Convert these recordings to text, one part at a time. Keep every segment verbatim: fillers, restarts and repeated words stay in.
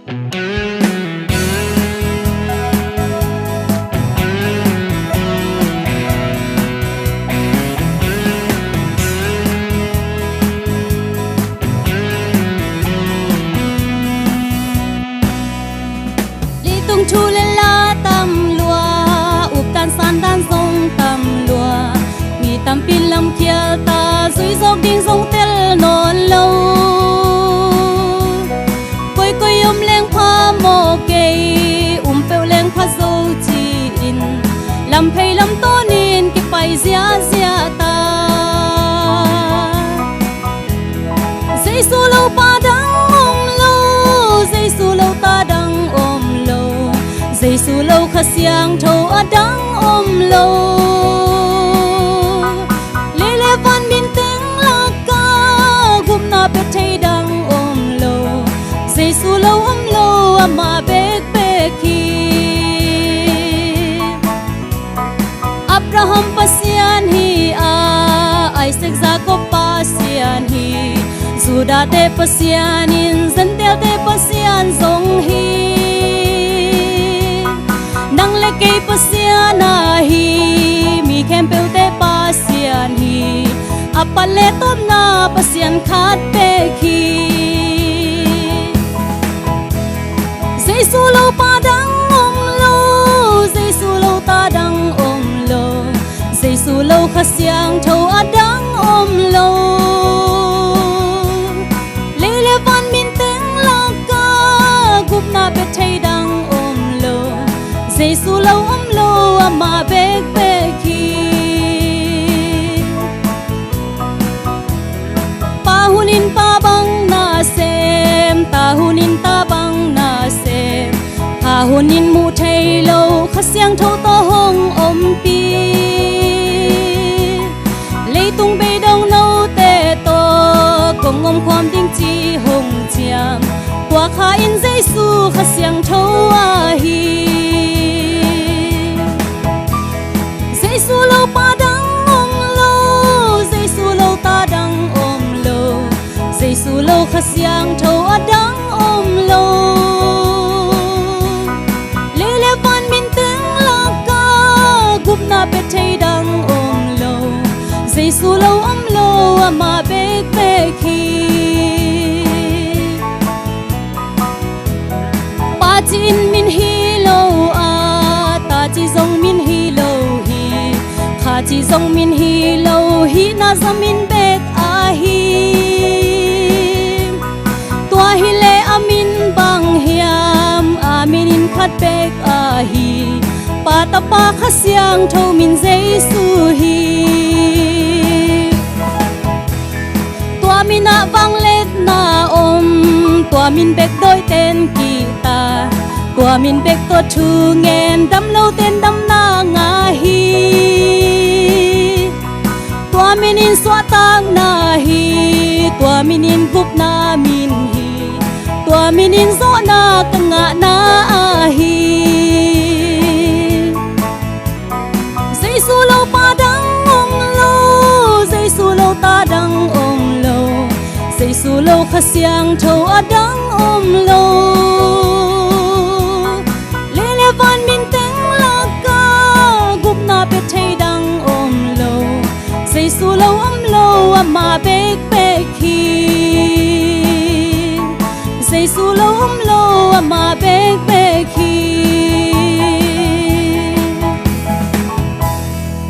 Leitung thu le la tam lua, updan sandan zong tam lua, mi tampi lamkhial ta, zui zawk ding zong tel nawn lo. Koikoi om leng pha maw kei, um peuh leng pha zo ci-in, lamphei lam tawnin kipai ziahziah ta. Jesu lo pa dang om lo, Jesu lo ta dang om lo, Jesu lo Kha Siangtho a dang om lo. Lei le van min teng laka gupna pia thei dang om lo, Jesu lo om lo, amah bekbek hi. Abraham Pasian hi a, Isaac Jacob Pasian hi, Judah te Pasian in Gentile te Pasian zong hi. Nang le kei Pasian ahi, mi khempeuhte Pasian hi, a pat le tawpna Pasian khat bek hi. Jesu lo pa dang om lo, Jesu lo ta dang om lo, Jesu lo Kha Siangtho a dang om lo. Lei le van min teng laka gupna pia thei dang om lo, Jesu lo om lo, amah bekbek hi. Pa hunin pa bang na sem, ta hunin ta bang na sem, kha hunin muh thei lo Kha Siangtho tawh hong ompih. Leitung beidong note tawh kong om khuam ding ci hong ciam, tua kha in Jesu Kha Siangtho ahi. Jesu lo pa dang om lo, Jesu lo ta dang om lo, Jesu lo Kha Siangtho a dang om lo. Lei le van min teng laka gupna pia thei dang om lo, Jesu lo om lo, amah bekbek hi. Pa ci-in min hi lo a, ta ci zong min hi lo hi, kha ci zong min hi lo hi, na za min bek ahi. Tua hi le a min bang hiam, a min in khat bek ahi, Pa, Tapa, Kha Siangtho min Jesu hi. Tua min ah vangliatna om, tua min bek dawiten kihta, tua min bek tawh thu ngen, dam loten damna ngah hi. Tua min in suahtakna hi, tua min in gupna min hi, tua min in zawhna ka ngahna ahi. Jesu lo pa dang om lo, Jesu lo ta dang om lo, Jesu lo Kha Siangtho a dang om lo. Lei le van min teng laka gupna pia thei dang om lo, Jesu lo om lo, amah bekbek hi. Jesu lo om lo, amah bekbek hi.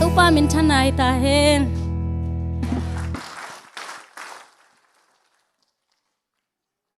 Topa min thanai ta hen.